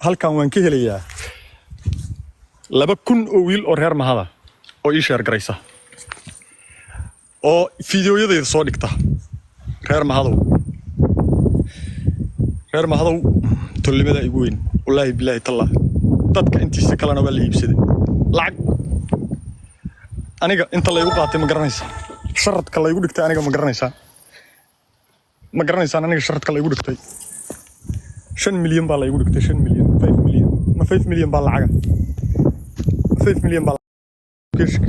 Halkan waan ka helayaa 2000 oo wiil oo reer Mahada oo ii share garaysa oo fiidiyoyadayda soo dhigta. Reer Mahadow, reer Mahadow, tolnimadaa igu weyn, wallaahi, bilaahi, tallaa. Dadka intiisa kalena waa la iibsaday lacag. Aniga inta laygu qaatay ma garanaysaa? Sharadka laygu dhigtay aniga ma garanaysaa? Ma garanaysaan aniga sharadka laygu dhigtay? 5 milyan baa laygu dhigtay, 5 milyan, 5 milyan. Ma 5 milyan baa lacaga? 5 milyan baa kishk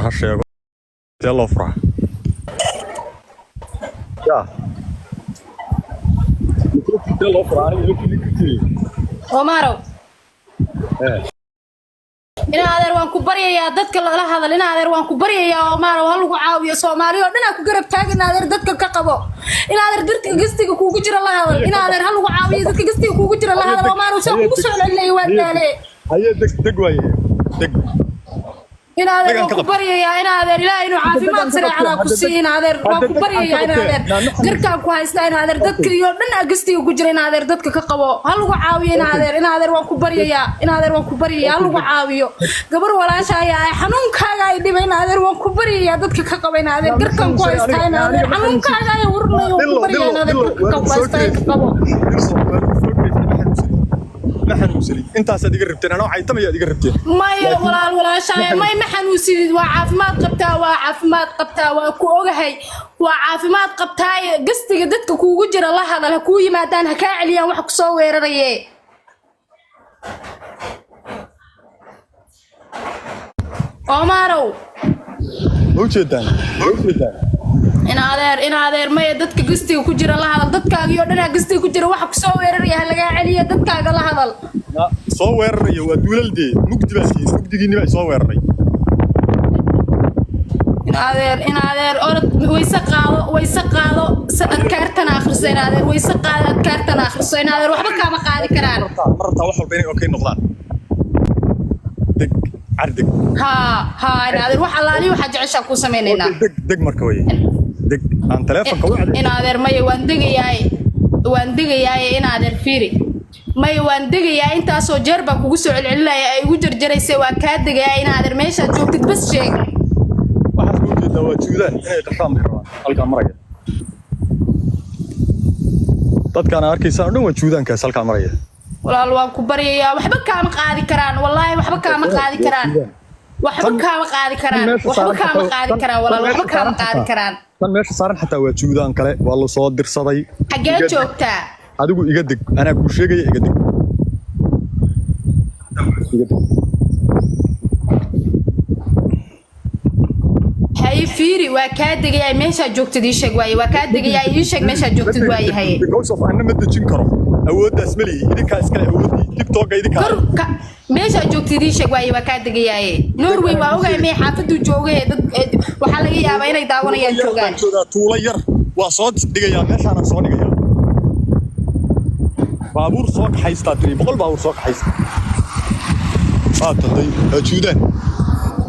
ha sheego. See loo furaa ya? See loo furaa? Aniga ima fili kartid. Omarow, ina adeer, waan ku baryayaa, dadka lala hadal. Ina adeer, waan ku baryayaa. Omarow, ha lagu caawiyo. Soomaali oo dhan aa ku garab taagan. Ina adeer, dadka ka qabo. Ina adeer, dadka gastiga kuugu jira la hadal. Ina adeer, ha lagu caawiyo. Dadka gastiga kuugu jira la hadal. Omarow, saa kugu soo celinaya, waa daale. Haye, deg deg waaye, deg. Ina adeer, Degan waan ka ku qab. baryayaa. Ina adeer, Ilaahay inuu caafimaad sareecanaa ku sii. Ina adeer, waan ku baryayaa. Ina adeer, garkaan ku haystaa. Ina adeer, dadka iyo dhan aa gastiga ku jira. Ina adeer, dadka ka qabo, ha lagu caawiyo. Ina adeer, ina adeer, waan ku baryayaa. Ina adeer, waan ku baryayaa, ha lagu caawiyo. Gabar walaasha ayaa ay xanuunkaaga ay dhibay. Ina adeer, waan ku baryayaa, dadka ka qaba. Ina adeer, garkaan ku haystaa. Ina adeer, xanuunkaaga ay hurnayo. Waan ku baryayaa. Ina adeer, garkaan ku haystaa, ka qabo. Ma xanuunsanin. Intaasaad iga rabteen, anoo caytamayaad iga rabteen. Maya walaal, walaashahay, may, ma xanuunsidid. Waa caafimaad qabtaa, waa caafimaad qabtaa, waa ku ogahay, waa caafimaad qabtaa. Gastiga dadka kuugu jira la hadal, ha kuu yimaadaan, ha kaa celiyaan waxa kusoo weeraraye. Omaarow. Ma ujeedaan? Ma ujeedaan? In adeer, in adeer, maya, dadka gastiga ku jira la hadal. Dadkaagii oo dhanaa gastiga ku jira. Waxa kusoo weeraraya ha lagaa celiyo. Dadkaaga la hadal. Soo weeraraya waa duulaldee. Mugdi baa tihiin, mugdigiinni baa soo weeraray. In adeer, in adeer, orod wayse qaado, wayse qaado, adkaartana akhriso. In adeer, wayse qaado, adkaartana akhriso. In adeer, waxba kaama qaadi karaan. Ma rabtaa wax walba inay okay noqdaan? Deg, cari, deg. Haa haa, in adeer, wax allaaliyo waxaa jeceshaa kuu samaynaynaa. Deg deg marka weye, deg aan taleefonka wacday. In adeer, maya, waan degayaay, waan degayaay. In adeer, fiiri, maya, waan degayaa. Intaasoo jeer baan kugu soo celcelinaya, ay igu jarjaraysay. Waan kaa degayaa. In adeer, meeshaad joogtid bas sheeg. Waxaad ku ujeedaa waa juudaan, inay qashaan bay rabaan. Halkaan maraya, dadkaan aad arkaysaan oo dhan waa juudaankaas halkaan maraya. Walaal, waan ku baryayaa, waxba kaama qaadi karaan. Wallaahi, waxba kaama qaadi karaan, waxba kaama qaadi karaan, waxba kaama qaadi karaan. Walaal, waxba kaama qaadi karaan. Tan meesha saaran xataa waa juudaan kale, waa la soo dirsaday. Xaggee joogtaa? Adigu iga deg, anaa kuu sheegaya, iga deg, iga deg. Haye, fiiri, waa kaa degayaa. Meeshaa joogtid ii sheeg waaye. Waa kaa degayaa, ii sheeg meeshaa joogtid waaye. Haye. Because of anna ma dejin karo, awooddaas ma lihi. Idinkaa iskale awooddii TikToka, idinkaa. Kor ka meeshaa joogtid ii sheeg waaye. Waa kaa degayaaye. Norway waa ogahay, may xaafaduu joogay. Dad waxaa laga yaabaa inay daawanayaan joogaan. Joogaa tuulo yar. Waa soo dhigayaa, meeshaanaan soo dhigayaa. Baabuur soo kaxaystaa tiri, 100 baabuur soo kaxaysta. Waa tanday, waa juudaan.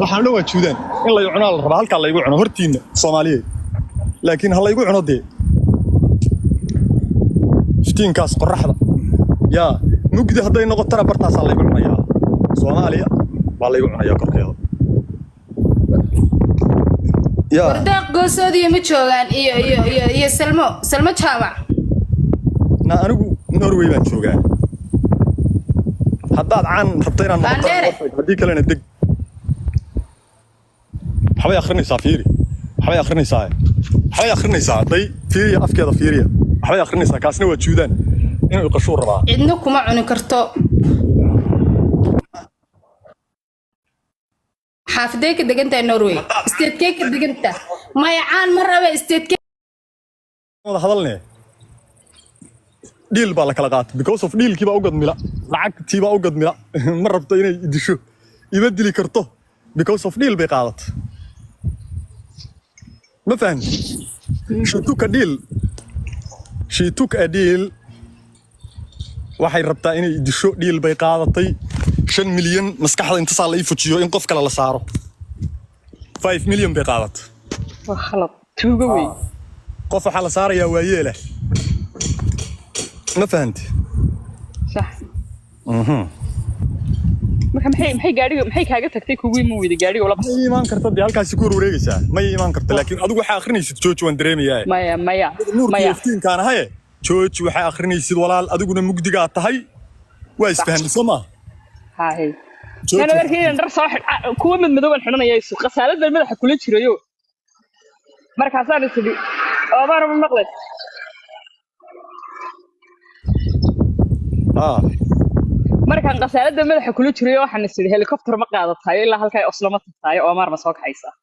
Waxaan dhan waa juudaan. In lay cunaa la rabaa, halkaa laygu cuno hortiinna, Soomaaliyeed. Laakiin ha laygu cuno dee iftiinkaas qorraxda yaa mugdi hadday noqotona, bartaasaa laygu cunayaa. Soomaaliya baa laygu cunayaa korkeeda yaa. Wardeeq goosoodiyo ma joogaan iyo Salmo, Salmo Jaamac? Na anigu Norway baan joogaa. Haddaad caan rabto inaad noqoto, Baandheere. haddii kalena deg. Waxbay akhrinaysaa, fiiri, waxbay akhrinaysaa, waxbay akhrinaysaa. Day, fiiriya afkeeda, fiiriya, waxbay akhrinaysaa. Kaasna waa juudaan, inuu qashuu rabaa. Cidna kuma cuni karto. Xaafadee ka degan tahay Norway? Statekee ka degan tahay? Maya, caan ma rabe, statekee? Wada hadalne, deal baa la kala qaatay. Because of dealkii baa u gadmila, lacagtii baa u gadmila. Ma rabto inay disho, ima dili karto, because of deal bay qaadatay. Ma fahamti? She took a deal, she took a deal. Waxay rabtaa inay disho, deal bay qaadatay. 5 milyan maskaxda inta saa la ii fujiyo in qof kale la saaro, 5 milyan bay qaadatay. Waa khalad, tuugo wey. Qof waxaa la saarayaa waayeela. Ma fahanti? Sax. Marka maxay gaadhiga maxay kaaga tagtay, kugu iman weyday gaadhiga ula Ma ii imaan karta dee, halkaasi ku warwareegaysaa, ma ii imaan karta. Laakiin adigu waxaa akhrinaysid jooji, waan dareemayaa. Maya, maya. Nuurkii Maya. Iftiinkaan ahaye, jooji waxaa akhrinaysid walaal. Adiguna mugdigaa tahay, waa isfahanay, soo maa? Haye. Jooji. Kan adeerkaydan dhar soo xidh, kuwa mid madow baan xidhanaya, isu khasaalad baan madaxa kula jirayo. Markaasaan is idhi, Oomaar, ma maqlay? Haa. Markaan khasaaladda madaxa kula jirayo, waxaan is idhi, helicopter ma qaadatayo ilaa halkaa Oslo ma tagtaayo, Oomaar ma soo kaxaysaa?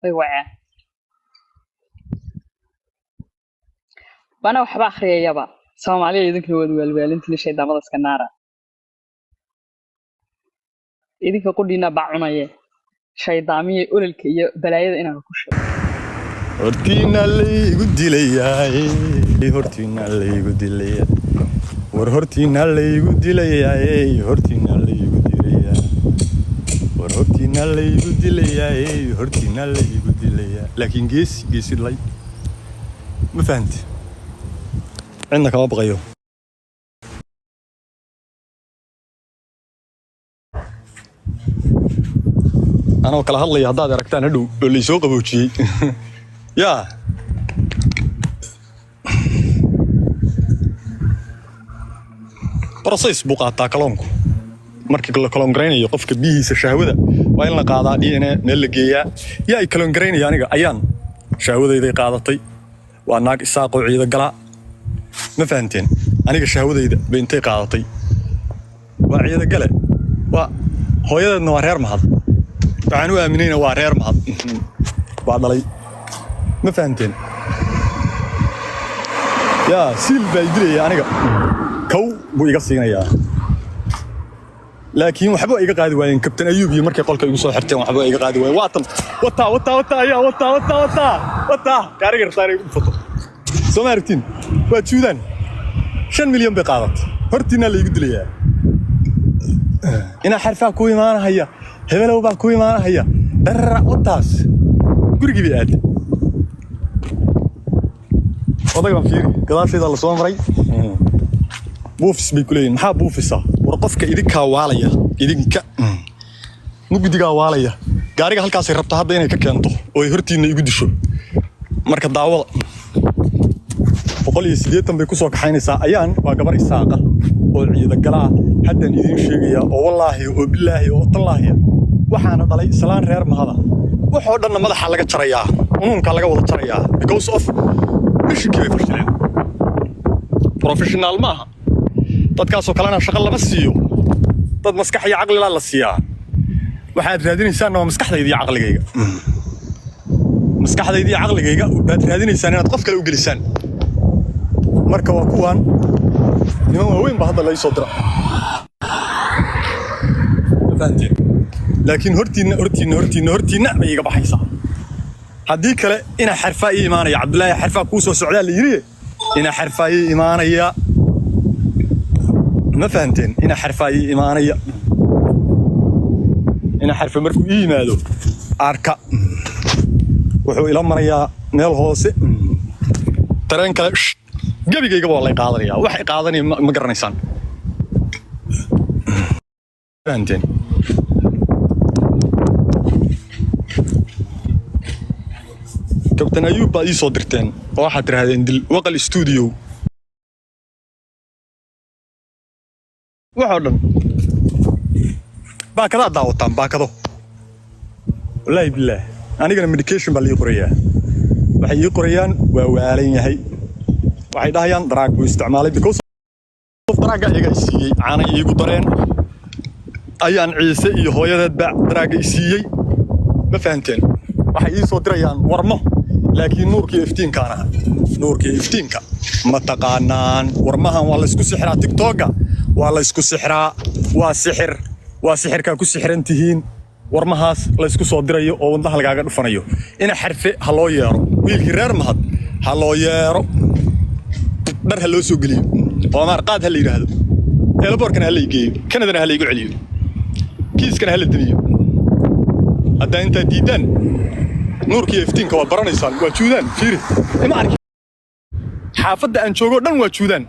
Way waceen. Bana waxba akhriyayaba. Soomaaliya, idinkuna waad waalwaalintiin, shaydaamada iska naara. Idinka qudhiina baa cunaye shaydaamiye, ololka iyo balaayada inaan ku shubo. Hortiina laygu dilayaa, hortiina laygu dilayaa, war hortiina laygu dilayaa, hortiina laygu dilayaa, war hortiina laygu dilayaa, hortiina laygu dilayaa. Laakiin geesi geesi dhalay, ma fahanti? Cidna kama baqayo. Anoo kala hadlaya haddaad aragtaan hadhow oo laysoo qaboojiyey yaa. Process buu qaataa kaloonku. Markii la kaloon garaynayo qofka, biyihiisa shahwada waa in la qaadaa DNA, meel la geeyaa. Yaa ay kaloon garaynaya? Aniga ayaan shahwadayday qaadatay. Waa naag Isaaqoo ciido galaa, ma fahanteen? Aniga shahwadayda bay intay qaadatay. Waa ciido gale, waa hooyadeedna waa reer Mahad. Waxaan u aaminayna waa reer Mahad, waa dhalay, ma fahanteen? Yaa siil baa i dilaya aniga, kow buu iga siinayaa, laakiin waxba iga qaadi waayeen. Kabtan Ayuub iyo markay qolka igu soo xirteen, waxba iga qaadi waayeen. Waatan, wataa, wataa, wataa, ayaa wataa, wataa, wataa, wataa gaariga rabtaa inay igu fato. Soo ma aragtiin? Waa juudaan. 5 milyan bay qaadatay. Hortiinaa laygu dilayaa. Inaa xarfaa ku imaanahaya, hebelow baa ku imaanahaya, dharara wataas gurigii bay aaday. Odagan fiiri, gadaashaydaa la soo maray. Buufis bay ku leeyihin. Maxaa buufisa? War qofka idinkaa waalaya, idinka mugdigaa waalaya. Gaariga halkaasay rabta hadda inay ka keento oo ay hortiinna igu disho. Marka daawada, 180 bay kusoo kaxaynaysaa. Ayaan waa gabar Isaaqa oo ciidagalaa, haddaan idiin sheegayaa, oo wallaahi oo bilaahi oo tallaahi, waxaana dhalay islaan reer Mahada. Waxoo dhanna madaxa laga jarayaa, unuunkaa laga wada jarayaa, because of mishinkii bay fashileen. Professional maaha dadkaasoo kalena, shaqo lama siiyo. Dad maskax iyo caqlilaa la siiyaa. Waxaad raadinaysaanna waa maskaxdayda iyo caqligayga. Maskaxdayda iyo caqligayga baad raadinaysaan inaad qof kale u gelisaan. Marka waa kuwan niman waaweyn baa hadda lai soo dira, ma fahanteen? Laakiin hortiinna, hortiinna, hortiinna, hortiinna bay iga baxaysaa. Haddii kale ina xarfaa ii imaanaya. Cabdullaahi xarfaa kuu soo socdaa la yidhi, ina xarfaa ii imaanaya, ma fahanteen? Ina xarfaa ii imaanaya. Ina xarfe markuu ii yimaado, arka, wuxuu ila marayaa meel hoose, tareen kale. Shh, gebigaygaba waa lay qaadanaya. Waxay qaadanaya ma garanaysaan, fahanteen? Kabtan Ayuub baad ii soo dirteen oo waxaad tidhahdeen dil Waqal Studio, waxoo dhan baakadaad daawataan, baakado. Wallaahi bilaah, anigana medication baa lii qorayaa. Waxay ii qorayaan waa waalan yahay. Waxay dhahayaan drug buu isticmaalay, because of drugga iyaga i siiyey. Caanay iigu dareen. Ayaan Ciise iyo hooyadeed baa drugga i siiyey, ma fahanteen? Waxay ii soo dirayaan warmo, laakiin nuurkiiyo iftiinkaan aha. Nuurkiiyo iftiinka ma taqaanaan? Warmahan waa laysku sixiraa. TikToka waa laysku sixiraa, waa sixir, waa sixirkaa ku sixiran tihiin. Warmahaas laysku soo dirayo oo wadnaha lagaaga dhufanayo. Ina xarfe ha loo yeero, wiilkii reer Mahad ha loo yeero, dhar ha loo soo geliyo, Oomaar qaad ha la yidhaahdo, eelaboorkana ha la igeeyo, Kanadana ha la igu celiyo, kiiskana ha la demiyo. Haddaa intaad diiddaan, nuurkiiyo iftiinka waad baranaysaan. Waa juudaan, fiiri, ima arki. Xaafadda aan joogo dhan waa juudaan.